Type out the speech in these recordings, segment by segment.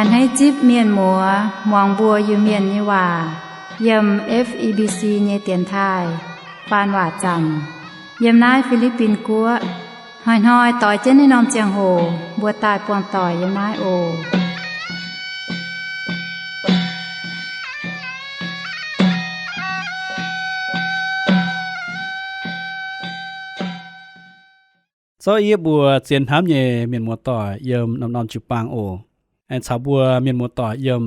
Hneiv zipv mienh muoz muangx mbuo Iu-Mienh nyei waac yiem F E B C nyei dienx taaih faan waac zanc yiem naaiv Fi^li^bin Guoqv. Hnoi-hnoi doix jienv naaiv norm ziangh hoc mbuo daaih buangh doic yiem naaiv oc. Zorqv yie mbuo zien hnamv nyei mienh muoz-doic yiem norm-norm jiu-baang oc. Aengx caux mbuo mienh muoz-doic yiem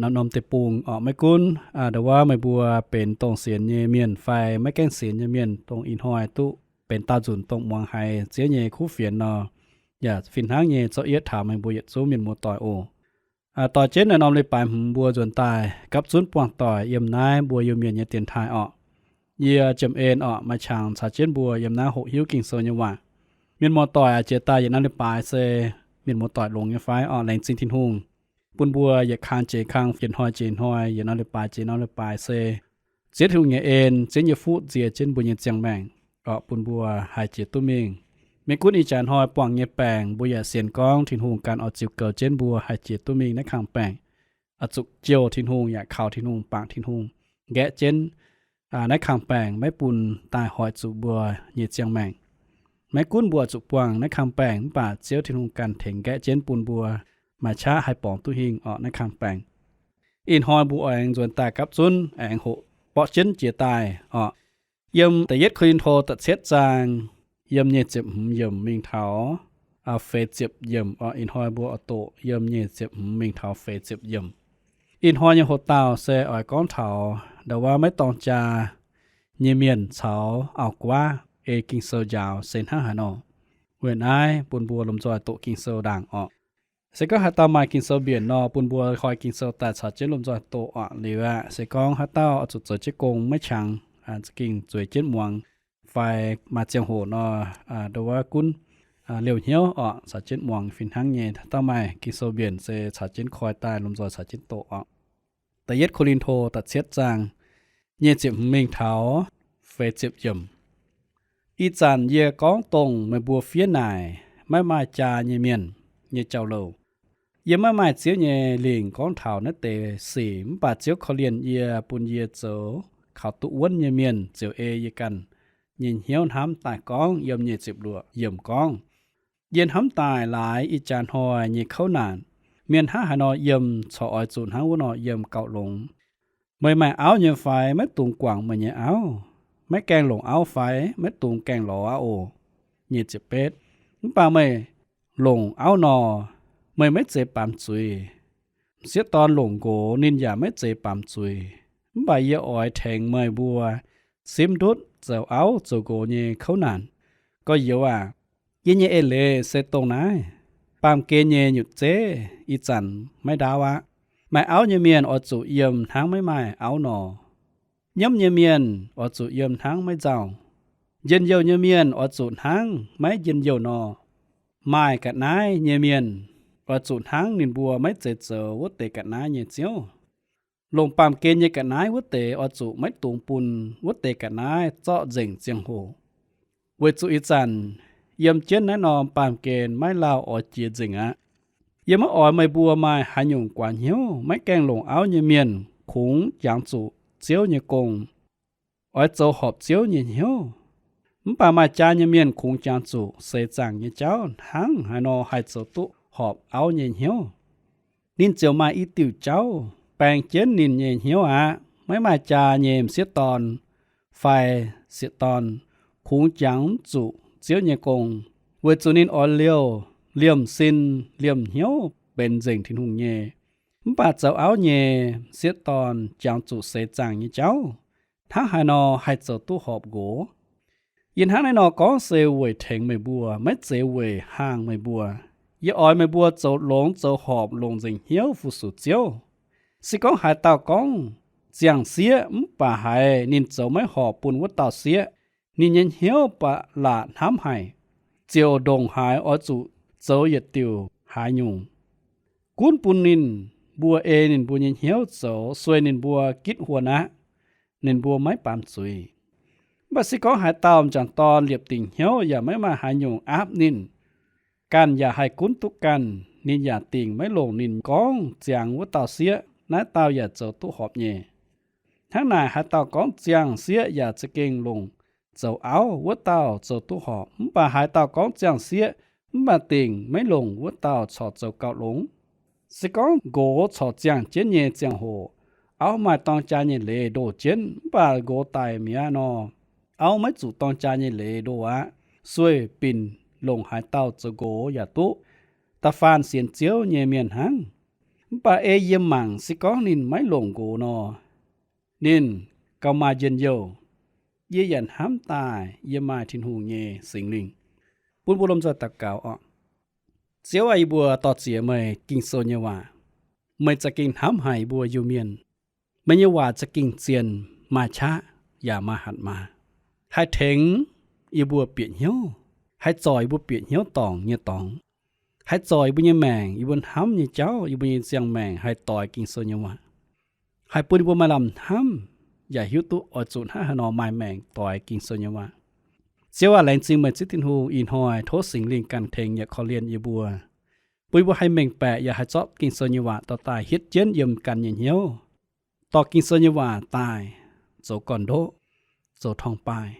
norm-norm deic-bung orqc, maiv gunv ndongc wuov meih mbuo benx dongh sienx nyei mienh fai maiv gaengh sienx nyei mienh, dongh ih hnoi duqv benx daauh nzunc dongh muangx haiz Ziouv nyei kuv fienx nor, yaac fih hnangv nyei zorqv yietv taux meih mbuo yietc zungv mienh muoz-doic oc. Doix jienv naaiv norm leiz-baaix hmz mbuo nzuonx daaih gapv zunv buangh doic yiem naaiv mbuo Iu-Mienh nyei dienx taaih orqc. Yie Jiem En orqc, maaih qangx caux jienv mbuo yiem naaiv hoqc hiuv Ging-Sou nyei waac. Mienh muoz-doic jiex daaih yietc norm leiz-baaix se mienh muoz-doic longx nyei fai orqc? Laengz zingh Tin-Hungh bun mbuo yietc kang jiex kang, yietc hnoi jiex hnoi, yietc norm leiz-baaix jiex norm leiz-baaix se Ziouv Tin-Hungh nyei en, Ziouv nyei fuqv nzie jienv mbuo nyei ziangh maengc orqc, bun mbuo haih jiex duqv mingh. Maiv gunv ih jaax hnoi buangh nyei baengc, mbuo yaac sienx gorngv Tin-Hungh ganh oix ziux goux jienv mbuo haih jiex duqv mingh naaiv kang baengc. Oix zuqc jouh Tin-Hungh yaac kaux Tin-Hungh, bangc Tin-Hungh nqaeqv jienv naaiv kang baengc maiv bun daaih hoic zuqc mbuo nyei ziangh maengc. Maiv gunv mbuo oix zuqc buangh naaiv kang baengc mv baac Ziouv Tin-Hungh ganh tengx nqaeqv jienv bun mbuo maaih qaqv haih borngz duqv hingh orqc naaiv kang baengc. Ih hnoi mbuo aengx nzuonx daaih gapv zunv aengx hoqc borqv jienv jiex daaih orqc. Yiem da'yietv Ko^lin^to da'cietv zaang, yiem nyic ziepc hmz yiemc mingh taux feix ziepc yiemc orqc. Ih hnoi mbuo oix doqc yiem nyic ziepc hmz mingh taux feix ziepc yiemc. Ih hnoi nyei hoc-dauh se oix gorngv taux ndau wuov maiv dorng jaa nyei mienh caux auv-guaav ei Ging-Sou njaaux se hnangv haaix nor. Weic naaiv bun mbuo lomh nzoih doqc Ging-Sou ndaangc orqc. Se gorngv haaix dauh maaih Ging-Sou mbienc nor, bun mbuo koi Ging-Sou daaih caux jienv lomh nzoih doqc orqc. Liuz aqv, se gorngv haaix dauh oix zuqc zoux jienv gong maiv qangx, za'gengh zueiz jienv muangx, fai maaih ziangh hoc nor, ndau wuov gunv liouh hnyouv orqc, caux jienv muangx fih hnangv nyei. Haaix dauh maaih Ging-Sou mbienc se caux jienv koi daaih lomh nzoih caux jienv doqc orqc. Da'yietv Ko^lin^to da'cietv zaang, nyic ziepc hmz mingh taux feix ziepc yiemc. Ih zanc yie gorngv dongh meih mbuo fiev naaic maiv maaih jaa nyei mienh nyei jauv-louc. Yie maiv maaih Ziouv nyei lingc gorngv taux naaiv deix sic, mv baac Ziouv korv-lienh yie, bun yie zoux kaux duqv wuonv nyei mienh ziouc ei yie ganh nyei hnyouv hnamv daaih gorngv. Yiem nyic ziepc luoqc yiemc gorngv, yie hnamv daaih laaix ih jaax hnoi nyei kouv naanc. Mienh hnangv haaix nor yiem, corc oix zuqc hnangv wuov nor yiem gauh longx. Meih maaih auv nyei fai? Maiv dungx guangc meih nyei auv. Maiv gaengh longc auv fai? Maiv dungx gaengh lorz aqv oc. Nyic ziepc betv, mv baac meih longc auv nor, meih maiv zeiz baamz zuiz. M'sieqv dorn longc nqox, ninh yaac maiv zeiz baamz zuiz. Mv baac yie oix tengx meih mbuo simv ndutv zoux auv zoux nqox nyei kouv naanc. Gorx-youz aac, yie nyei eix leiz se dongh naaiv. Baamh gen nyei nyutc zeiv ih zanc maiv ndaauv aqv. Maaih auv nyei mienh oix zuqc yiem hnangv maiv maaih auv nor. Nyiemv nyei mienh oix zuqc yiem hnangv maiv nzauh. Njien-youh nyei mienh oix zuqc hnangv maiv njien-youh nor. Maaih ga'naaiv nyei mienh oix zuqc hnangv ninh mbuo maiv zeiz zoux wuov deix ga'naaiv nyei ziouv. Longc baamh gen nyei ga'naaiv wuov deix oix zuqc maiv dungx bun wuov deix ga'naaiv zorqv nzengc ziangh hoc. Weic zuqc ih zanc yiem jienv naaiv norm baamh gen maiv lauh oix jiex nzengc aqv. Yie maiv oix meih mbuo maaih haaix nyungc guaax hnyouv. Maiv gaengh longc auv nyei mienh kungx jangx zuqc Ziouv nyei gong, oix zoux horpc Ziouv nyei hnyouv. Mv baac maaih jaa nyei mienh kungx jangx zuqc seix zaangc nyei jauv. Hnangv haaix nor haih zoux duqv horpc auv nyei hnyouv? Ninh ziouc maaih i diuc jauv baeng jienv ninh nyei hnyouv aqv. Maiv maaih jaa nyei m'sieqv dorn fai sieqv dorn kungx jangx zuqc Ziouv nyei gong, weic zuqc ninh oix liouh liemh sin liemh hnyouv benx nzengc Tin-Hungh nyei. Mv baac zoux auv nyei m'sieqv dorn jangx zuqc seix zaangc nyei jauv. Hnangv haaix nor haih zoux duqv horpc nqox? Yie hnangv naaiv nor gorngv se weic tengx meih mbuo, maiv zeiz weic hnaangx meih mbuo. Yie oix meih mbuo zoux longx zoux horpc, longc nzengc hnyouv fu-sux Ziouv. Se gorngv haaix dauh gorngv ziangh sieqv mv baac haiz ninh zoux maiv horpc bun wuov dauh sieqv, ninh nyei hnyouv ba'laqc hnamv haic, ziouc ndongc haaix oix zuqc zoux yietc diuc haaix nyungc. Gunv bun ninh mbuo ei ninh mbuo nyei hnyouv zoux, sueih ninh mbuo gitv huon aqv. Ninh mbuo maiv baamz zuiz. Mv baac se gorngv haaix dauh m'jangc dorn liepc dingc hnyouv yaac maiv maaih haaix nyungc aapv ninh, ganh yaac haih gunv duqv ganh, ninh yaac dingc maiv longc ninh gorngv ziangx wuov dauh sieqv, naaiv dauh yaac zoux duqv horpc nyei. Hnangv naaic, haaix dauh gorngv ziangh sieqv yaac za'gengh longc zoux auv, wuov dauh zoux duqv horpc. Mv baac haaix dauh gorngv ziangh sieqv mv baac dingc maiv longc, wuov dauh corc zoux gauh longx. Se gorngv nqox corc ziangh jienv nyei ziangh hoc, auv maaih dorng jaa nyei leiz ndoh jienv, mv baac nqox daic mi'aqv nor, auv maiv zuqc dorng jaa nyei leiz ndoh aqv. Sueih binc longc haaix dauh zoux nqox yaac duqv, da'faanh sienx Ziouv nyei mienh hnangv. Mv baac ei yie mangc, se gorngv ninh maiv longc nqox nor, ninh gauh maaih njien-youh. Yie yaac hnamv daaih yie maaih Tin-Hungh nyei Singx Lingh. Bun mbuo lomh nzoih daux gaux oc. Ziouv aah, yie mbuo dor-ziec meih Ging-Sou nyei waac. Meih za'gengh hnamv haic yie mbuo Iu-Mienh. Meih nyei waac za'gengh zien, maaih qaqv yaac maaih hatc maaz, haih tengx yie mbuo bieqc hnyouv, haih zorc yie mbuo bieqc hnyouv dorngc nyei dorngx, haih zorc yie mbuo nyei maengc, yie mbuo hnamv nyei jauv, yie mbuo nyei ziangh maengc haih doix Ging-Sou nyei waac, haih bun yie mbuo maaih lamh hnamv yaac hiuv duqv oix zuqc hnangv haaix nor maaih maengc doix Ging-Sou nyei waac. Ziouv aac, laengz zingh meih Ziouv Tin-Hungh. Ih hnoi tov Singx Lingh ganh tengx yaac korv-lienh yie mbuo, bun yie mbuo haih mengh baeqc yaac haih zorqv Ging-Sou nyei waac dorh daaih hietv jienv yiem ganh nyei hnyouv, dorh Ging-Sou nyei waac daaih zoux gorn-ndoqv, zoux torngv-baaih,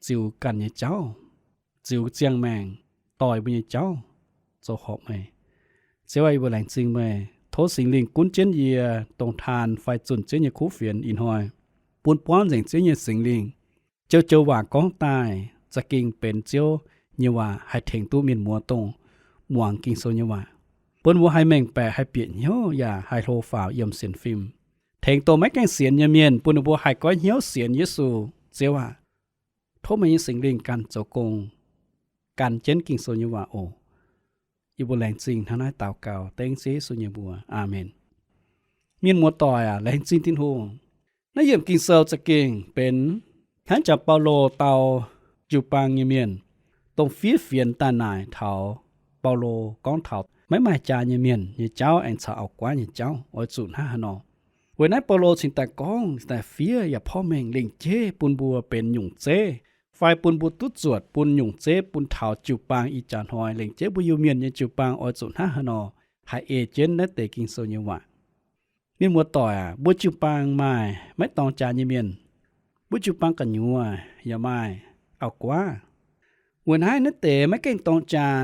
ziux ganh nyei jauv, ziux ziangh maengc, doix mbuo nyei jauv, zoux horpc meih. Ziouv aac, yie mbuo laengz zingh meih. Tov Singx Lingh gunv jienv yie dongh taan fai zunh Ziouv nyei kuv fienx ih hnoi, bun buangv nzengc Ziouv nyei Singx Lingh, joux-joux waac gorngv daaih za'gengh benx Ziouv nyei waac haih tengx duqv mienh muoz dongh muangx Ging-Sou nyei waac, bun mbuo haih mengh baeqc, haih bieqc hnyouv yaac haih hlo faaux yiem sienx fim, tengx dongh maiv gaengh sienx nyei mienh, bun ninh mbuo haih goiv hnyouv sienx Yesu. Ziouv aac, tov meih nyei Singx Lingh ganh zoux gong, gan jienv Ging-Sou nyei waac oc. Yie mbuo laengz zingh hnangv naaiv daux gaux dengv Ziouv Yesu nyei mbuox. Aamen. Mienh muoz-doic aac, laengz zingh Tin-Hungh. Naaiv yiemc Ging-Sou za'gengh benx hnangv jangx Baulo dau jiu-baang nyei mienh, dongh fiev fienx daaih naaic taux Baulo gorngv taux maiv maaih jaa nyei mienh nyei jauv aengx caux auv-guaav nyei jauv oix zuqc hnangv haaix nor. Weic naaiv Baulo cingx daaih gorngv, cingx daaih fiev yaac porv mengh lengc jeiv bun mbuo benx nyungc zeiv, fai bun mbuo duqv zuotc bun nyungc zeiv bun taux jiu-baang ih jaax hnoi, lengc jeiv mbuo Iu-Mienh nyei jiu-baang oix zuqc hnangv haaix nor haih ei jienv naaiv deix Ging-Sou nyei waac. Mienh muoz-doic aac, mbuo jiu-baang maaih maiv dorng jaa nyei mienh. Mbuo jiu-baang gu'nyuoz yaac maaih auv-guaav. Weic naaiv naaiv deix maiv gaengh dorng jaa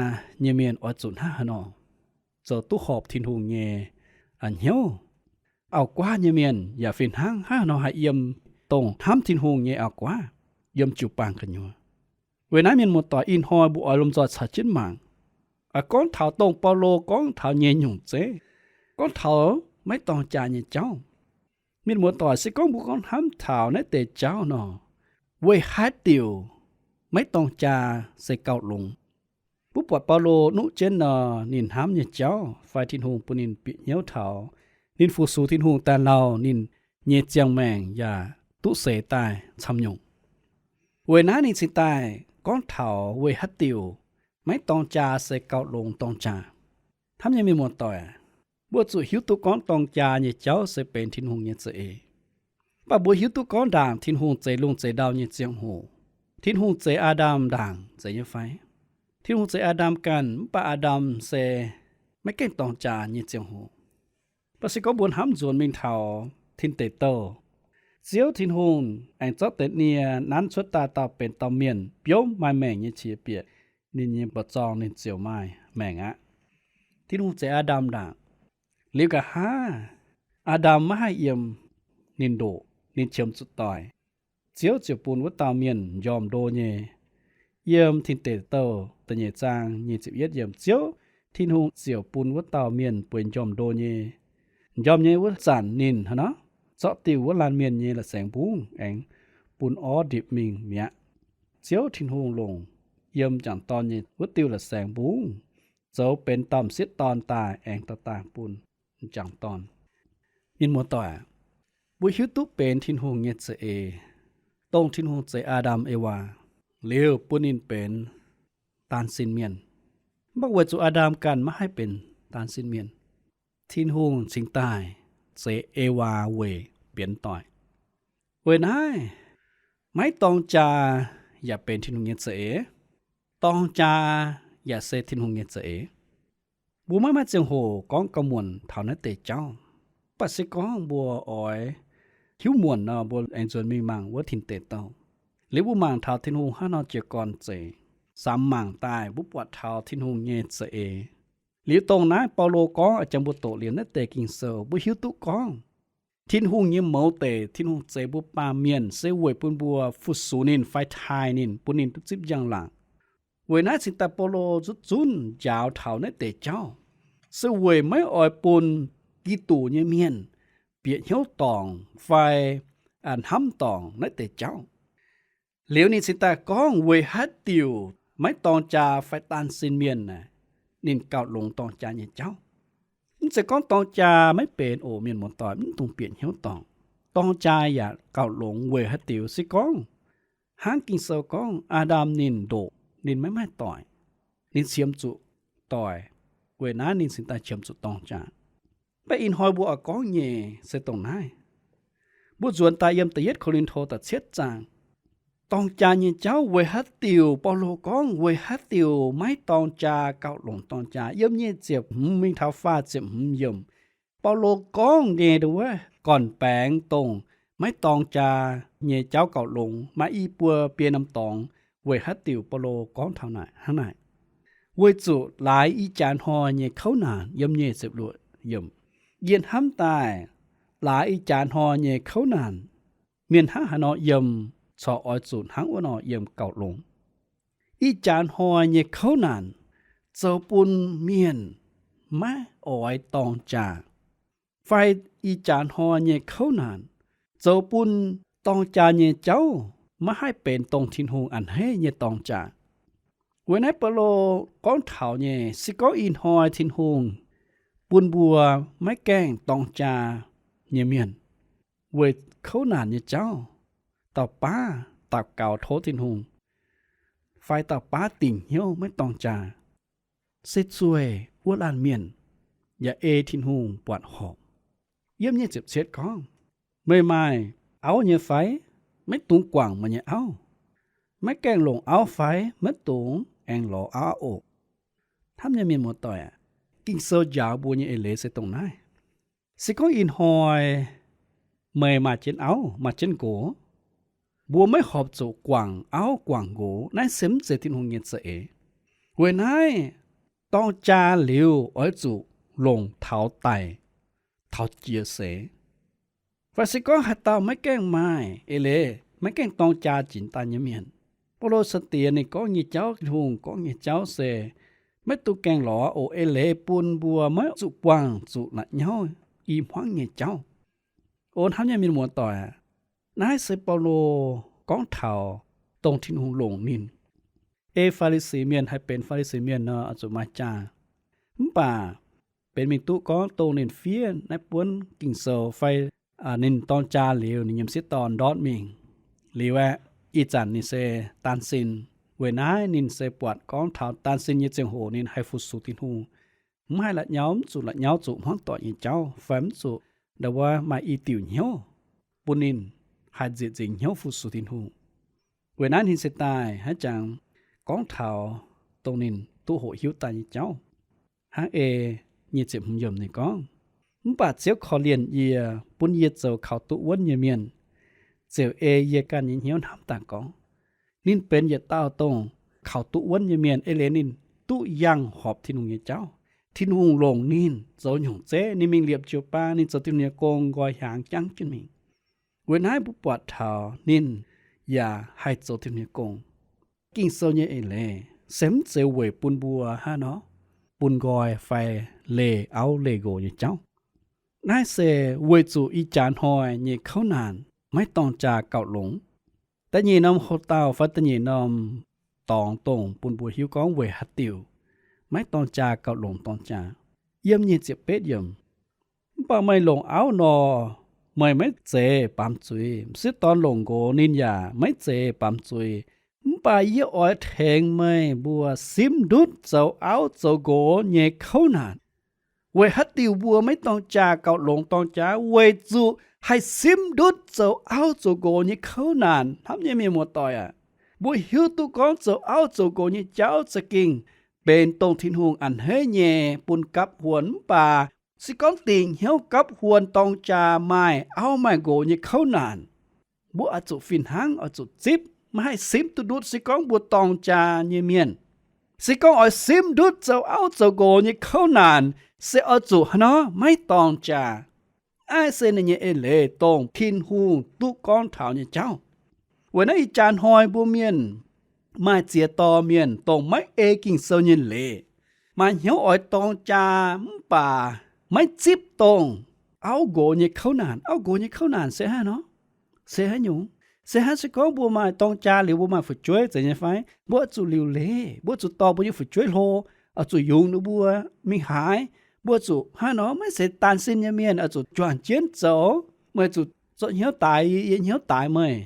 nyei mienh oix zuqc hnangv haaix nor zoux duqv horpc Tin-Hungh nyei hnyouv. Auv-guaav nyei mienh yaac fih hnangv, hnangv haaix nor haih yiem dongh hnamv Tin-Hungh nyei auv-guaav yiem jiu-baang gu'nyuoz. Weic naaiv mienh muoz-doic, ih hnoi mbuo oix lomh nzoih caux jienv mangc, oix gorngv taux dongh Baulo gorngv taux nyei nyungc zeiv, gorngv taux maiv dorng jaa nyei jauv. Mienh muoz-doic, se gorngv mbuo gorngv hnamv taux naaiv deix jauv nor, weic haaix diuc maiv dorng jaa se gauh longx? Mbuo buatc Baulo nuqv jienv nor, ninh hnamv nyei jauv fai Tin-Hungh bun ninh bieqc hnyouv taux ninh fu-sux Tin-Hungh daaih lauh ninh nyei ziangh maengc yaac duqv seix daaih camv nyungc. Weic naaiv ninh cingx daaih gorngv taux weic haaix diuc maiv dorng jaa se gauh longx dorng jaa. Hnamv nyei mienh muoz-doic, mbuo zuqc hiuv duqv gorngv dorng jaa nyei jauv se benx Tin-Hungh nyei za'eix. Mv baac mbuo hiuv duqv gorngv ndaangc Tin-Hungh zeix lungh zeix ndau nyei ziangh hoc, Tin-Hungh zeix Aa^ndam ndaangc zeiz nyei fai? Tin-Hungh zeix Aa^ndam ganh, mv baac Aa^ndam se maiv gaengh dorng jaa nyei ziangh hoc. Mv baac se gorngv mbuo hnamv nzuonx mingh taux Tin-Deic-Douh, Ziouv Tin-Hungh aengx zorqv deix nie nanv cuotv daaih dauh benx dauh mienh biomv maaih maengc nyei qiex bieqc, ninh nyei mba'zorng ninh ziouc maaih maengc aqv. Tin-Hungh zeix Aa^ndam ndaangc. Liuz nqa'haav, Aa^ndam maiv haih yiem, ninh ndoqc, ninh qiemx zuqc doic. Ziouv ziouc bun wuov dauh mienh m'njormh ndo nyei. Yiem Tin-Deic-Douh da'nyeic zaang nyic ziepc yietv yiemc, Ziouv Tin-Hungh ziouc bun wuov dauh mienh bueix m'njormh ndo nyei. M'njormh nyei wuov zanc ninh hnangv nor zorqv diuh wuov laanh mienh nyei la'saengx mbungv aengx bun orv ndipc mingh mi'aqv. Ziouv Tin-Hungh longc yiem m'jangc dorn nyei wuov diuh la'saengx mbungv zoux benx dauh m'sieqv dorn daaih aengx dorh daaih bun m'jangc dorn. Mienh muoz-doic, mbuo hiuv duqv benx Tin-Hungh nyei za'eix, dongh Tin-Hungh zeix Aa^ndam Ewaa liuz bun ninh benx daan sin mienh. Mv baac weic zuqc Aa^ndam ganh maiv haih benx daan sin mienh, Tin-Hungh cingx daaih zeix Ewaa weic bienx doic. Weic naaiv, maiv dorng jaa yaac benx Tin-Hungh nyei za'eix. Dorng jaa yaac se Tin-Hungh nyei za'eix. Mbuo maiv maaih ziangh hoc gorngv gauh muonc taux naaiv deix jauv. Mv baac se gorngv mbuo oix hiuv muonc nor, mbuo aengx nzuonx mingh mangc wuov Tin Deic Douh. Liuz mbuo mangc taux Tin-Hungh hnangv nor jiez gorn zeiz, samx mangc daaih mbuo buatc taux Tin-Hungh nyei za'eix. Liuz dongh naaiv Baulo gorngv, a'jangx mbuo doqc liuz naaiv deix Ging-Sou, mbuo hiuv duqv gorngv Tin-Hungh nyei mouz deic, Tin-Hungh zeix mbuo baamh mienh se weic bun mbuo fu-sux ninh fai taaih ninh, bun ninh duqv zipv njang-laangc. Weic naaiv cingx daaih Baulo zuqc zunv njaaux taux naaiv deix jauv, se weic maiv oix bun Giduc nyei mienh bieqc hnyouv dorngc fai hnamv dorngc naaiv deix jauv. Liuz ninh cingx daaih gorngv weic haaix diuc maiv dorng jaa fai daan sin mienh naaic, ninh gauh longx dorng jaa nyei jauv. Mv zeiz gorngv dorng jaa maiv benx oc, mienh muoz-doic, mv dungx bieqc hnyouv dorngc. Dorng jaa yaac gauh longx weic haaix diuc se gorngv, hnangv Ging-Sou gorngv, Aa^ndam ninh ndoqc, ninh maiv maaih doic. Ninh qiemx zuqc doic. Weic naaiv ninh cingx daaih qiemx zuqc dorng jaa. Mv baac ih hnoi mbuo oix gorngv nyei se dongh naaiv. Mbuo nzuonx daaih yiem da'yietv Ko^lin^to da'cietv zaang. Dorng jaa nyei jauv weic haaix diuc, Baulo gorngv weic haaix diuc maiv dorng jaa gauh longc dorng jaa. Yiem nyic ziepc hmz mingh taux faah ziepc hmz yiemc, Baulo gorngv nyei wuov gorn-baengx dongh maiv dorng jaa nyei jauv gauh longx maaih i buo biei norm dorngx. Weic haaix diuc Baulo gorngv taux naaic hnangv naaic? Weic zuqc laaix ih jaax hnoi nyei kouv naanc, yiem nyic ziepc luoqc yiemc, yie hnamv daaih laaix ih jaax hnoi nyei kouv naanc, mienh hnangv haaix nor yiem corc oix zuqc hnangv wuov nor yiem gauh longx. Ih jaax hnoi nyei kouv naanc zoux bun mienh maiv oix dorng jaa, fai ih jaax hnoi nyei kouv naanc zoux bun dorng jaa nyei jauv maiv haih benx dongh Tin-Hungh a'hneiv nyei dorng jaa. Weic naaiv Baulo gorngv taux nyei, se gorngv ih hnoi Tin-Hungh bun mbuo maiv gaengh dorng jaa nyei mienh, weic kouv naanc nyei jauv dauh baav daux gaux tov Tin-Hungh, fai dauh baav dingc hnyouv maiv dorng jaa, se zueih wuov laanh mienh yaac ei Tin-Hungh buatc horpc. Yiem nyic ziepc cietv gorngv, Meih maaih auv nyei fai? Maiv dungx guangc meih nyei auv. Maiv gaengh longc auv fai? Maiv dungx aengx lorz auv oc. Hnamv nyei mienh muoz-doic aac, Ging-Sou njaaux mbuo nyei eix leiz se dongh naaiv. Se gorngv ih hnoi meih maaih jienv auv, maaih jienv nqox, mbuo maiv horpc zuqc guangc auv guangc nqox. Naaiv se mv zeiz Tin-Hungh nyei za'eix. Weic naaiv, dorng jaa liuz oix zuqc longc taux daic, taux jiex seix. Fai se gorngv haaix dauh maiv gaengh maaih eix leiz, maiv gaengh dorng jaa ginx daaih nyei mienh, Baulo sai-diex ninh gorngv nyei jauv, Tin-Hungh gorngv nyei jauv se maiv dungx gaengh lorz oc. Eix leiz bun mbuo maiv zuqc buangh zuqc la'nyauv i hmuangv nyei jauv. O hnamv nyei mienh muoz-doic aac, naaiv se Baulo gorngv taux dongh Tin-Hungh longc ninh. Ei Faa^li^si Mienh haih benx Faa^li^si Mienh nor, oix zuqc maaih jaa. Mv baac benx mingh duqv gorngv dongh ninh fiev naaiv buonv Ging-Sou fai ninh dorng jaa liuz, ninh nyei m'sieqv dorn ndortv mingh liuz aeqv, ih zanc ninh se daan sin. Weic naaiv ninh se buatc gorngv taux daan sin nyei ziangh hoc ninh haih fu-sux Tin-Hungh, mv haih la'nyauv, mv zuqc la'nyauv zuqc hmuangv doic nyei jauv, fai mv zuqc ndau wuov maaih i diuc hnyouv bun ninh haih nzieqc nzingc hnyouv fu-sux Tin-Hungh. Weic naaiv ninh se daaih haaix jangx gorngv taux dongh ninh duqv hoqc hiuv daaih nyei jauv. Hnangv ei nyic ziepc hmz yiemc ninh gorngv, Mv baac Ziouv korv-lienh yie, bun yie zoux kaux duqv wuonv nyei mienh, ziouc ei yie ganh nyei hnyouv hnamv daaih gorngv, ninh benx yietc dauh dongh kaux duqv wuonv nyei mienh. Eix leiz ninh duqv yangh horpc Tin-Hungh nyei jauv. Tin-Hungh longc ninh zoux nyungc zeiv, ninh mingh liepc jiu-baang, ninh zoux Tin-Hungh nyei gong nqoi hiaangx jangv jienv mingh. Weic naaiv mbuo buatc taux ninh yaac haih zoux Tin-Hungh nyei gong. Ging-Sou nyei eix leiz se mv zeiz weic bun mbuo hnangv nor bun nqoi fai leih auv leih nqox nyei jauv. Naaiv se weic zuqc ih jaax hnoi nyei kouv naanc maiv dorng jaa gauh longx. Da'nyeic norm houx-dauh fai da'nyeic norm dorngx dongh bun mbuo hiuv gorngv weic haaix diuc maiv dorng jaa gauh longx dorng jaa. Yiem nyic ziepc betv yiemc, Mv baac meih longc auv nor, meih maiv zeiz baamz zuiz. M'sieqv dorn longc nqox, ninh yaac maiv zeiz baamz zuiz. Mv baac yie oix tengx meih mbuo simv ndutv zoux auv zoux nqox nyei kouv naanc. Weic haaix diuc mbuo maiv dorng jaa gauh longx dorng jaa? Weic zuqc haih simv ndutv zoux auv zoux nqox nyei kouv naanc. Hnamv nyei mienh muoz-doic aac, mbuo hiuv duqv gorngv zoux auv zoux nqox nyei jauv za'gengh benx dongh Tin-Hungh a'hneiv nyei bun gapv huon. Mv baac se gorngv dingc hnyouv gapv huon dorng jaa maaih auv maaih nqox nyei kouv naanc, mbuo oix zuqc fih hnangv oix zuqc zipv, maiv haih simv duqv ndutv se gorngv mbuo dorng jaa nyei mienh. Se gorngv oix simv ndutv zoux auv zoux nqox nyei kouv naanc, se oix zuqc haaix nor maiv dorng jaa. Naaiv se ninh nyei eix leiz dongh Tin-Hungh duqv gorngv taux nyei jauv. Weic naaiv ih jaax hnoi mbuo mienh maaih ziex dorh mienh dongh maiv ei Ging-Sou nyei leiz, maaih hnyouv oix dorng jaa mv baac maiv zipv dongh auv nqox nyei kouv naanc. Auv nqox nyei kouv naanc se hnangv nor, se haaix nyungc? Se hnangv se gorngv mbuo maaih dorng jaa liuz mbuo maaih fu'jueiv zeiz nyei fai? Mbuo oix zuqc liuc leiz, mbuo zuqc dorh mbuo nyei fu'jueiv hlo, oix zuqc yungz ninh mbuo mingh haaix. Mbuo zuqc hnangv nor, maiv zeiz daan sin nyei mienh oix zuqc juangc jienv zoux. Meih zuqc zorqv hnyouv daix yie, yie hnyouv daix meih.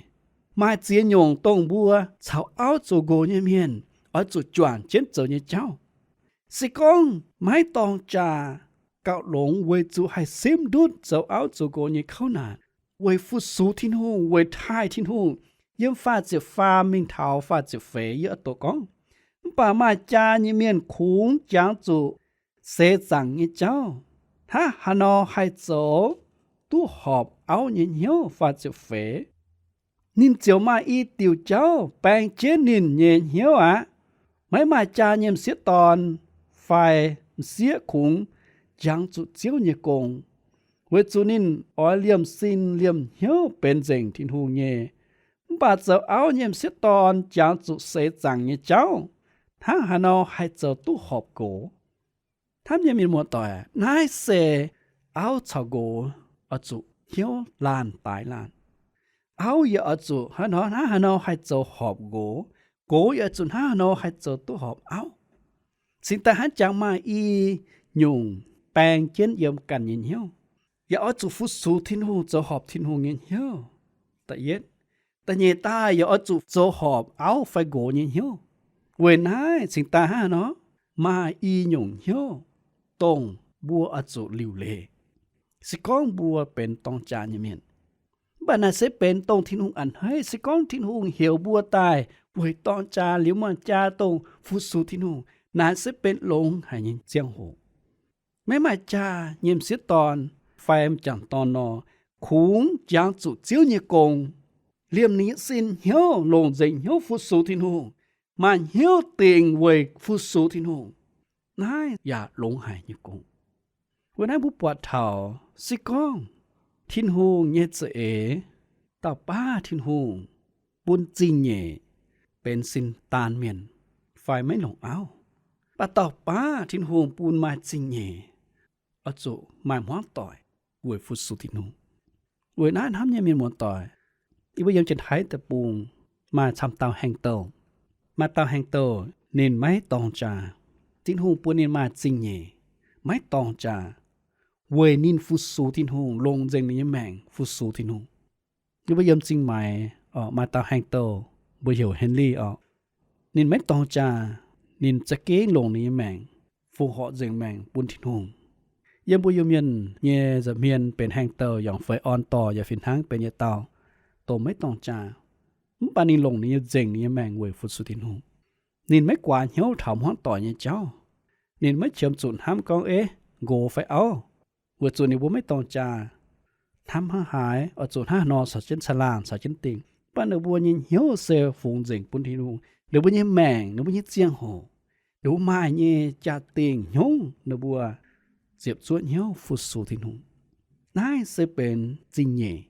Maaih ziex nyungc dongh mbuo caux auv zoux nqox nyei mienh oix zuqc juangc jienv zoux nyei jauv. Se gorngv maiv dorng jaa, gauh longx weic zuqc haih simv ndutv zoux auv zoux nqox nyei kouv naanc, weic fu-sux Tin-Hungh, weic taaih Tin-Hungh. Yiem faah ziepc faam mingh taux faah ziepc feix yie oix doqc gorngv, mv baac maaih jaa nyei mienh kungx jangx zuqc seix zaangc nyei jauv. Hnangv haaix nor haih zoux duqv horpc auv nyei hnyouv? Faah ziepc feix, ninh ziouc maaih i diuc jauv baeng jienv ninh nyei hnyouv aqv. Maiv maaih jaa nyei m'sieqv dorn fai m'sieqv kungx jangx zuqc Ziouv nyei gong, weic zuqc ninh oix liemh sin liemh hnyouv benx nzengc Tin-Hungh nyei. Mv baac zoux auv nyei m'sieqv dorn jangx zuqc seix zaangc nyei jauv. Hnangv haaix nor haih zoux duqv horpc nqox? Hnamv nyei mienh muoz-doic, naaiv se auv caux nqox oix zuqc hnyouv laanh daaix laanh. Auv yaac oix zuqc hnangv nor, hnangv haaix nor haih zoux horpc nqox. Nqox yaac oix zuqc hnangv haaix nor haih zoux duqv horpc auv. Cingx daaih hnangv jangx maaih i nyungc baeng jienv yiem ganh nyei hnyouv. Yaac oix zuqc fu-sux Tin-Hungh, zoux horpc Tin-Hungh nyei hnyouv. Da'yietv. Da'nyeic daaih yaac oix zuqc zoux horpc auv fai nqox nyei hnyouv. Weic naaiv cingx daaih hnangv haaix nor, maaih i nyungc hnyouv dongh mbuo oix zuqc liuc leiz, se gorngv mbuo benx dorng jaa nyei mienh. Mv baac naaic se benx dongh Tin-Hungh a'hneiv. Se gorngv Tin-Hungh heuc mbuo daaih weic dorng jaa liuz maaih jaa dongh fu-sux Tin-Hungh, naaic se benx longx haic nyei ziangh hoc. Maiv maaih jaa nyei m'sieqv dorn fai m'jangc dorn nor, kungx jangx zuqc Ziouv nyei gong, liemh ninh nyei sin hnyouv longc nzengc hnyouv fu-sux Tin-Hungh, maaih hnyouv dingc weic fu-sux Tin-Hungh. Naaiv yaac longx haic nyei gong. Weic naaiv mbuo buatc taux se gorngv Tin-Hungh nyei za'eix, dauh baav Tin-Hungh bun zingh nyeic benx sin daan mienh fai maiv longc auv, mv baac dauh baav Tin-Hungh bun maaih zingh nyeic oix zuqc maaih hmuangv doic weic fu-sux Tin-Hungh. Weic naaiv hnamv nyei mienh muoz-doic, yie mbuo yiem Janx-Taiv deic-bung maaih camv dauh haengh douh. Maaih dauh haengh douh ninh maiv dorng jaa. Tin-Hungh bun ninh maaih zingh nyeic, maiv dorng jaa, weic ninh fu-sux Tin-Hungh, longc nzengc ninh nyei maengc fu-sux Tin-Hungh. Yie mbuo yiem Zingh Maix oc, maaih dauh haengh douh mbuo heuc Henry oc. Ninh maiv dorng jaa, ninh za'gengh longc ninh nyei maengc fongc horc nzengc maengc bun Tin-Hungh. Yiem mbuo Iu-Mienh nyei nza'hmien benx haengh douh yaac fai orn dorh yaac fih hnangv benx yietc dauh dongh maiv dorng jaa. Mv baac ninh longc ninh nyei nzengc ninh nyei maengc weic fu-sux Tin-Hungh. Ninh maiv guaax hnyouv taux hmuangv doic nyei jauv. Ninh maiv qiemx zuqc hnamv gorngv, Eix, nqox fai auv? Weic zuqc ninh mbuo maiv dorng jaa. Hnamv hnangv haaix, oix zuqc hnangv haaix nor caux jienv caangh laangh, caux jienv dingh. Mv baac ninh mbuo nyei hnyouv se fungx nzengc bun Tin-Hungh. Ninh mbuo nyei maengc, ninh mbuo nyei ziangh hoc, ninh mbuo maaih nyei jaa-dingh hnyouv, ninh mbuo ziepc zuoqv hnyouv fu-sux Tin-Hungh. Naaiv se benx zingh nyeic,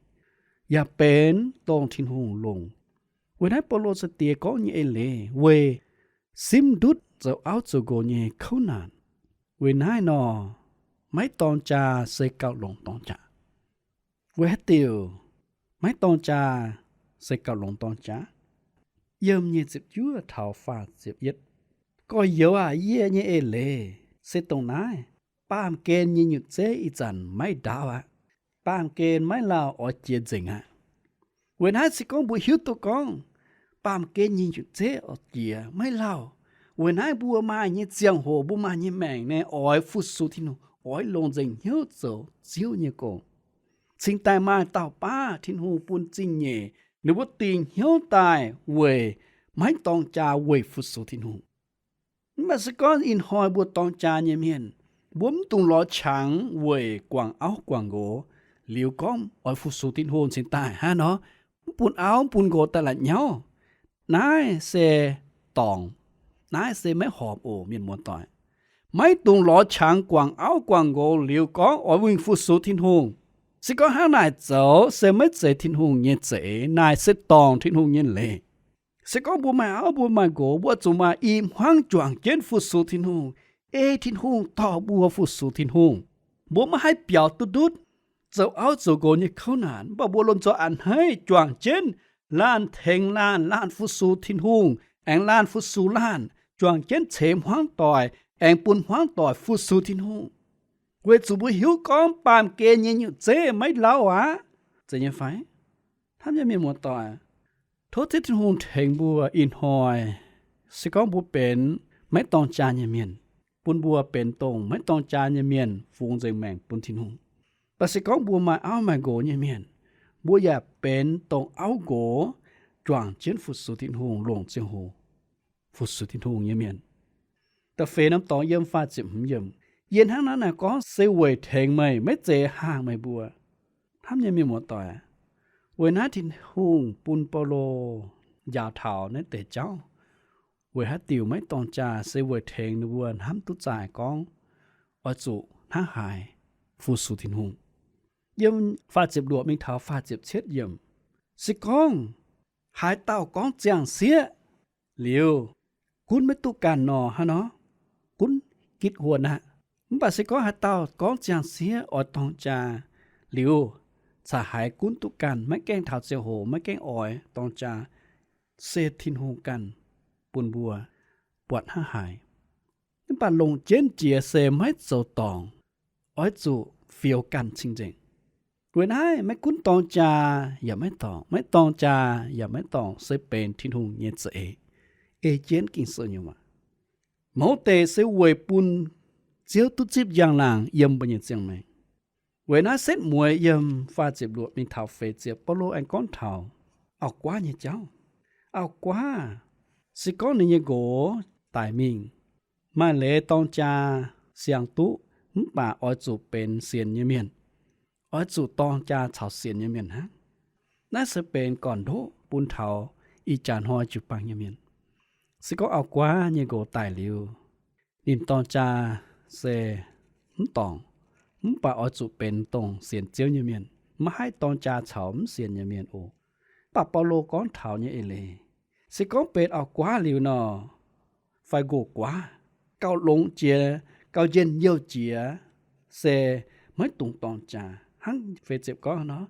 yaac benx dongh Tin-Hungh longc. Weic naaiv Baulo sai-diex gorngv nyei eix leiz weic simv ndutv zoux auv zoux nqox nyei kouv naanc. Weic naaiv nor, maiv dorng jaa se gauh longc dorng jaa. Weic haaix diuc maiv dorng jaa se gauh longc dorng jaa? Yiem nyic ziepc juov taux faah ziepc yietv. Gorx-youz aac, yie nyei eix leiz se dongh naaiv. Baamh gen nyei nyutc zeiv ih zanc maiv ndaauv aqv. Baamh gen maiv lauh oix jiex nzengc aqv. Weic naaiv se gorngv mbuo hiuv duqv gorngv baamh gen nyei nyutc zeiv oix jiex maiv lauh, weic naaiv mbuo maaih nyei ziangh hoc, mbuo maaih nyei maengc naaiv oix fu-sux Tin-Hungh, oix longc nzengc hnyouv zoux Ziouv nyei gong. Cingx daaih maaih dauh baav Tin-Hungh bun zingh nyeic, ninh mbuo dingc hnyouv daaih weic maiv dorng jaa weic fu-sux Tin-Hungh. Mv baac se gorngv ih hnoi mbuo dorng jaa nyei mienh, mbuo mv dungx lorz qangx weic guangc auv guangc nqox, liuz gorngv oix fu-sux Tin-Hungh cingx daaih hnangv nor, mv bun auv mv bun nqox daaih la'nyauv. Naaiv se dorngc. Naaiv se maiv horpc oc, mienh muoz-doic. Maiv dungx lorz qangx guangc auv guangc nqox liuz gorngv oix wingh fu-sux Tin-Hungh. Se gorngv hnangv naaic zoux se maiv zeiz Tin-Hungh nyei za'eix, naaic se dorngc Tin-Hungh nyei leiz. Se gorngv mbuo maaih auv mbuo maaih nqox, mbuo zuqc maaih i hmuangv juangc jienv fu-sux Tin-Hungh, ei Tin-Hungh dorh mbuo fu-sux Tin-Hungh. Mbuo maiv haih biaux duqv ndutv zoux auv zoux nqox nyei kouv naanc, mv baac mbuo lomh nzoih a'hneiv juangc jienv laanh tengx laanh, laanh fu-sux Tin-Hungh, aengx laanh fu-sux laanh, juangc jienv ceix hmuangv doic, aengx bun hmuangv doic fu-sux Tin-Hungh. Weic zuqc mbuo hiuv gorngv baamh gen nyei nyutc zeiv maiv lauh aqv. Zeiz nyei fai? Hnamv nyei mienh muoz-doic, tov Ziouv Tin-Hungh tengx mbuo ih hnoi. Se gorngv mbuo benx maiv dorng jaa nyei mienh, bun mbuo benx dongh maiv dorng jaa nyei mienh fungx nzengc maengc bun Tin-Hungh. Mv baac se gorngv mbuo maaih auv maaih nqox nyei mienh, mbuo yaac benx dongh auv nqox juangc jienv fu-sux Tin-Hungh, longc ziangh hoc fu-sux Tin-Hungh nyei mienh. Da'feix norm dorngx yiem faah ziepc hmz yiemc, yie hnangv naaiv naaic gorngv se weic tengx meih, maiv zeiz haangh meih mbuo. Hnamv nyei mienh muoz-doic, weic naaiv Tin-Hungh bun Baulo njaaux taux naaiv deix jauv. Weic haaix diuc maiv dorng jaa? Se weic tengx ninh mbuo hnamv duqv zaaih gorngv oix zuqc hnangv haaix fu-sux Tin-Hungh. Yiem faah ziepc luoqc mingh taux faah ziepc cietv yiemc, se gorngv haaix dauh gorngv ziangh sieqv liuz, gunv maiv duqv ganh nor, hnangv nor, gunv gitv huon aqv. Mv baac se gorngv haaix dauh gorngv ziangh sieqv oix dorng jaa liuz, caux haiz gunv duqv ganh, maiv gaengh taux ziangh hoc, maiv gaengh oix dorng jaa, se Tin-Hungh ganh bun mbuo buatc hnangv haaix. Mv baac longc jienv jiex se maiv zoux dorngc, oix zuqc fioux ganh cing-nzengc. Weic naaiv maiv gunv dorng jaa yaac maiv dorngc, maiv dorng jaa yaac maiv dorngc, se benx Tin-Hungh nyei za'eix, ei jienv Ging-Sou nyei waac. Mouz deix se weic bun Ziouv duqv zipv njang-laangc yiem mbuo nyei ziangh maengc. Weic naaiv setv mueiz yiem faah ziepc luoqc mingh taux feix ziepc, Baulo aengx gorngv taux auv-guaav nyei jauv. Auv-guaav, se gorngv ninh nyei nqox daic mingh, maaih leiz dorng jaa siang duqv, mv baac oix zuqc benx sienx nyei mienh. Oix zuqc dorng jaa caux sienx nyei mienh hnangv. Naaiv se benx gorn-ndoqv bun taux ih jaax hnoi jiu-baang nyei mienh. Se gorngv auv-guaav nyei nqox daic liuz, ninh dorng jaa se mv dorngc, mv baac oix zuqc benx dongh sienx Ziouv nyei mienh, maiv haih dorng jaa caux mv sienx nyei mienh oc. Mv baac Baulo gorngv taux nyei eix leiz, se gorngv benx auv-guaav liuz nor, fai nqox-guaav, gauh longx jiex, gauh njien-youh jiex, se maiv dungx dorng jaa. Hnangv feix ziepc gorngv nor,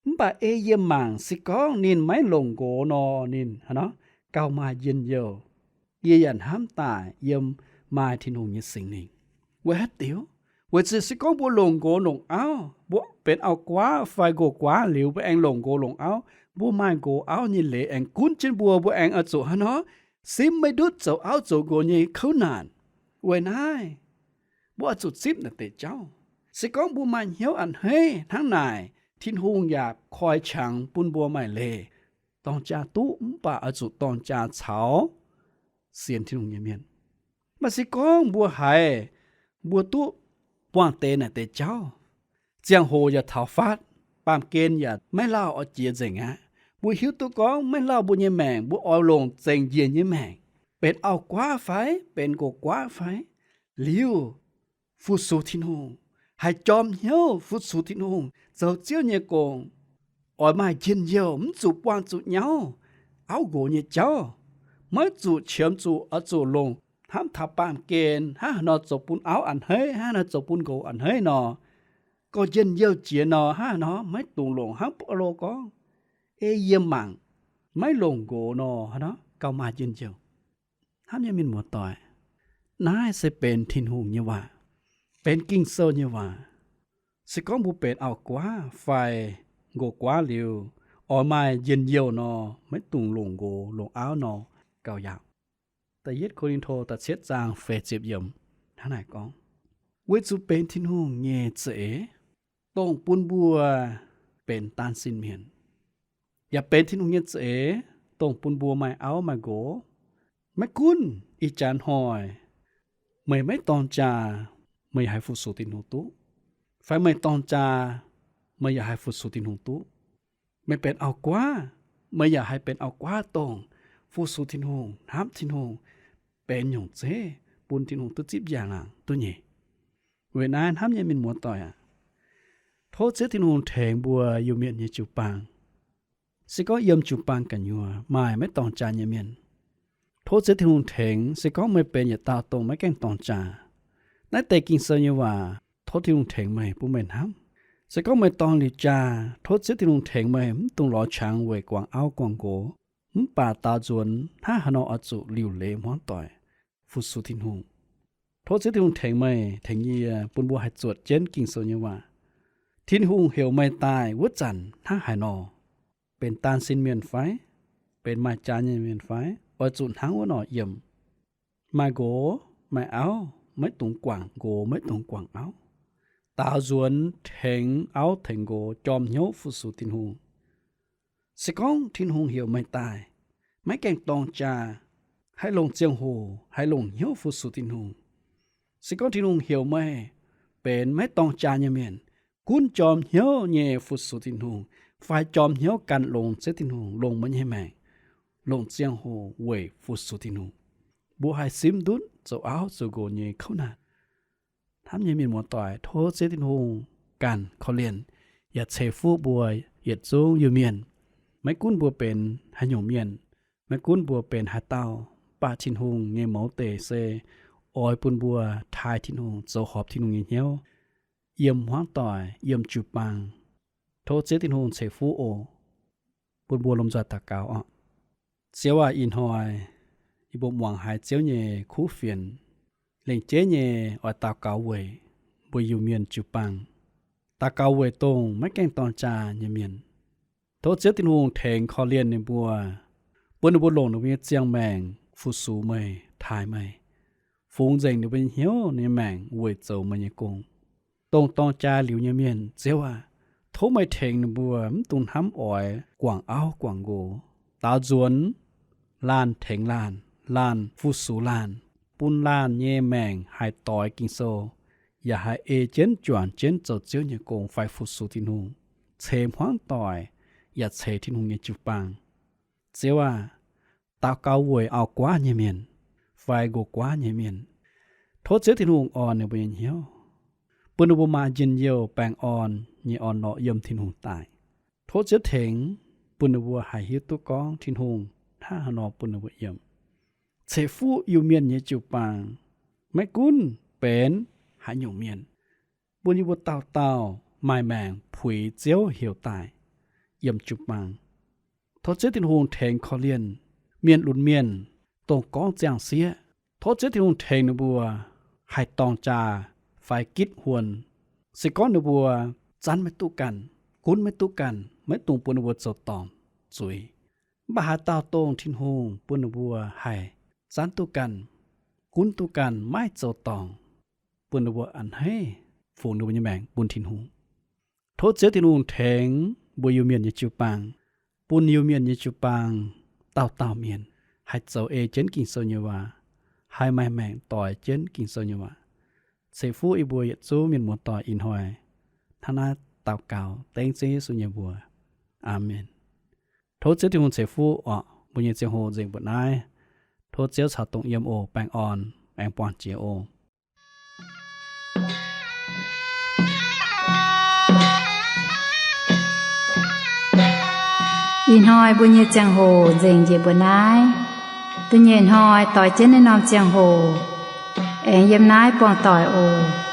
mv baac ei yie mangc, se gorngv ninh maiv longc nqox nor, ninh hnangv nor gauh maaih njien-youh. Yie yaac hnamv daaih yiem maaih Tin-Hungh nyei Singx Lingh. Weic haaix diuc? Weic zuqc se gorngv mbuo longc nqox longc auv, mbuo benx auv-guaav fai nqox-guaav liuz, mbuo aengx longc nqox longc auv, mbuo maaih nqox auv nyei leiz aengx gunv jienv mbuo, mbuo aengx oix zuqc hnangv nor simv maiv ndutv zoux auv zoux nqox nyei kouv naanc. Weic naaiv, mbuo oix zuqc zipv naaiv deix jauv. Se gorngv mbuo maaih hnyouv a'hneiv hnangv naaic, Tin-Hungh yaac koi qangx bun mbuo maaih leiz dorng jaa duqv, mv baac oix zuqc dorng jaa caux sienx Tin-Hungh nyei mienh. Mv baac se gorngv mbuo haiz mbuo duqv buangh deix naaic deix jauv, ziangh hoc yaac taux fatv, baamh gen yaac maiv lauh oix jiex nzengc aqv. Mbuo hiuv duqv gorngv maiv lauh mbuo nyei maengc, mbuo oix longc zengc njiec nyei maengc, benx auv-guaav fai benx nqox-guaav fai, liuz fu-sux Tin-Hungh, haih jorm hnyouv fu-sux Tin-Hungh, zoux Ziouv nyei gong, oix maaih njien-youh, mv zuqc buangh zuqc nyauv auv nqox nyei jauv, maiv zuqc qiemx zuqc oix zuqc longc hnamv taux baamh gen hnangv haaix nor zoux bun auv a'hneiv, hnangv haaix nor zoux bun nqox a'hneiv nor, gauh njien-youh jiex nor, hnangv haaix nor maiv dungx longc. Hnangv Baulo gorngv, ei yie mangc, maiv longc nqox nor, hnangv nor gauh maaih njien-youh. Hnamv nyei mienh muoz-doic, naaiv se benx Tin-Hungh nyei waac, benx Ging-Sou nyei waac. Se gorngv mbuo benx auv-guaav fai nqox-guaav liuz, oix maaih njien-youh nor, maiv dungx longc nqox longc auv nor gauh yaauc. Da'yietv Ko^lin^to da'cietv zaang feix ziepc yiemc hnangv naaic gorngv, weic zuqc benx Tin-Hungh nyei za'eix, dongh bun mbuo benx daan sin mienh, yaac benx Tin-Hungh nyei za'eix, dongh bun mbuo maaih auv maaih nqox. Maiv gunv ih jaax hnoi Meih maiv dorng jaa, meih yaac haih fu-sux Tin-Hungh duqv. Fai meih dorng jaa, meih yaac haih fu-sux Tin-Hungh duqv. Meih benx auv-guaav, meih yaac haih benx auv-guaav, dongh fu-sux Tin-Hungh, hnamv Tin-Hungh, benx nyungc zeiv bun Tin-Hungh duqv zipv njang-laangc duqv nyei. Weic naaiv hnamv nyei mienh muoz-doic aac, tov Ziouv Tin-Hungh tengx mbuo Iu-Mienh nyei jiu-baang. Se gorngv yiem jiu-baang gu'nyuoz maaih maiv dorng jaa nyei mienh, tov Ziouv Tin-Hungh tengx. Se gorngv meih benx yietc dauh dongh maiv gaengh dorng jaa, naaiv deix Ging-Sou nyei waac tov Tin-Hungh tengx meih, bun meih hnamv. Se gorngv meih dorng liuz jaa, tov Ziouv Tin-Hungh tengx meih mv dungx lorz qangx weic guangc auv guangc nqox, mv baac daaux nzuonx hnangv haaix nor oix zuqc liuc leiz hmuangv doic fu-sux Tin-Hungh. Tov Ziouv Tin-Hungh tengx meih, tengx yie, bun mbuo haih zuotc jienv Ging-Sou nyei waac. Tin-Hungh heuc meih daaih wuov zanc hnangv haaix nor? Benx daan sin mienh fai? Benx maaih jaa nyei mienh fai? Oix zuqc hnangv wuov nor yiem. Maaih nqox maaih auv, maiv dungx guangc nqox, maiv dungx guangc auv. Daaux nzuonx tengx auv tengx nqox jorm hnyouv fu-sux Tin-Hungh. Se gorngv Tin-Hungh heuc meih daaih maiv gaengh dorng jaa, haih longc ziangh hoc, haih longc hnyouv fu-sux Tin-Hungh. Se gorngv Tin-Hungh heuc meih benx maiv dorng jaa nyei mienh, gunv jorm hnyouv nyei fu-sux Tin-Hungh, fai jorm hnyouv gan longx Ziouv Tin-Hungh, longc meih nyei maengc, longc ziangh hoc weic fu-sux Tin-Hungh, mbuo haih simv ndutv zoux auv zoux nqox nyei kouv naanc. Hnamv nyei mienh muoz-doic, tov Ziouv Tin-Hungh ganh korv-lienh yaac ceix fuqv mbuo yietc zungv Iu-Mienh. Maiv gunv mbuo benx haaix nyungc mienh, maiv gunv mbuo benx haaix dauh, mv baac Tin-Hungh nyei mouz deic se oix bun mbuo taaih Tin-Hungh, zoux horpc Tin-Hungh nyei hnyouv, yiem hmuangv doic, yiem jiu-baang. Tov Ziouv Tin-Hungh ceix fuqv oc. Bun mbuo lomh nzoih daux gaux oc. Ziouv aac, ih hnoi yie mbuo muangx haiz Ziouv nyei kuv fienx. Lengc jeiv nyei oix daux gaux weic mbuo Iu-Mienh jiu-baang, daux gaux weic dongh maiv gaengh dorng jaa nyei mienh. Tov Ziouv Tin-Hungh tengx korv-lienh ninh mbuo, bun ninh mbuo longc ninh mbuo nyei ziangh maengc fu-sux meih, taaih meih, fungx nzengc ninh mbuo nyei hnyouv, ninh mbuo nyei maengc weic zoux meih nyei gong. Dongh dorng jaa liuz nyei mienh, Ziouv aac, tov meih tengx ninh mbuo mv dungx hnamv oix guangc auv guangc nqox, daaux nzuonx laanh tengx laanh, laanh fu-sux laanh, bun laanh nyei maengc haih doix Ging-Sou, yaac haih ei jienv juangc jienv zoux Ziouv nyei gong fai fu-sux Tin-Hungh, ceix hmuangv doic, yaac ceix Tin-Hungh nyei jiu-baang. Ziouv aac, daux gaux weic auv-guaav nyei mienh fai nqox-guaav nyei mienh, tov Ziouv Tin-Hungh orn ninh mbuo nyei hnyouv, bun ninh mbuo maaih njien-youh baengh orn nyei orn-lorqc yiem Tin-Hungh daaih. Tov Ziouv tengx, bun ninh mbuo haih hiuv duqv gorngv Tin-Hungh hnangv haaix nor bun ninh mbuo yiem. Ceix fuqv Iu-Mienh nyei jiu-baang, maiv gunv benx haaix nyungc mienh, bun yie mbuo dauh dauh maaih maengc puix Ziouv heuc daaih yiem jiu-baang. Tov Ziouv Tin-Hungh tengx korv-lienh mienh lunx mienh, dongh gorngv ziangh sieqv. Tov Ziouv Tin-Hungh tengx ninh mbuo haih dorng jaa fai gitv huon. Se gorngv ninh mbuo zanv maiv duqv ganh, gunv maiv duqv ganh, maiv dungx bun ninh mbuo zoux dorngc zuiz. Mv baac haaix dauh dongh Tin-Hungh bun ninh mbuo haih zanv duqv ganh, gunv duqv ganh, maiv zoux dorngc, bun ninh mbuo a'hneiv fungx ninh mbuo nyei maengc bun Tin-Hungh. Tov Ziouv Tin-Hungh tengx mbuo Iu-Mienh nyei jiu-baang, bun Iu-Mienh nyei jiu-baang dauh dauh mienh haih zoux ei jienv Ging-Sou nyei waac, haih maaih maengc doix jienv Ging-Sou nyei waac. Ceix fuqv yie mbuo yietc zungv mienh muoz-doic ih hnoi hnangv naaiv daux gaux dengv Ziouv Yesu nyei mbuox. Aamen. Tov Ziouv Tin-Hungh ceix fuqv orqc. Mbuo nyei ziangh hoc nzengc mbuoqc naaiv. Tov Ziouv caux dongh yiem oc. Baengh orn, aengx buangh jiex oc. Ih hnoi mbuo nyei ziangh hoc nzengc njiec mbuoqc naaiv. Da'nyeic hnoi doix jienv naaiv norm ziangh hoc, aengx yiem naaiv buangh doic oc.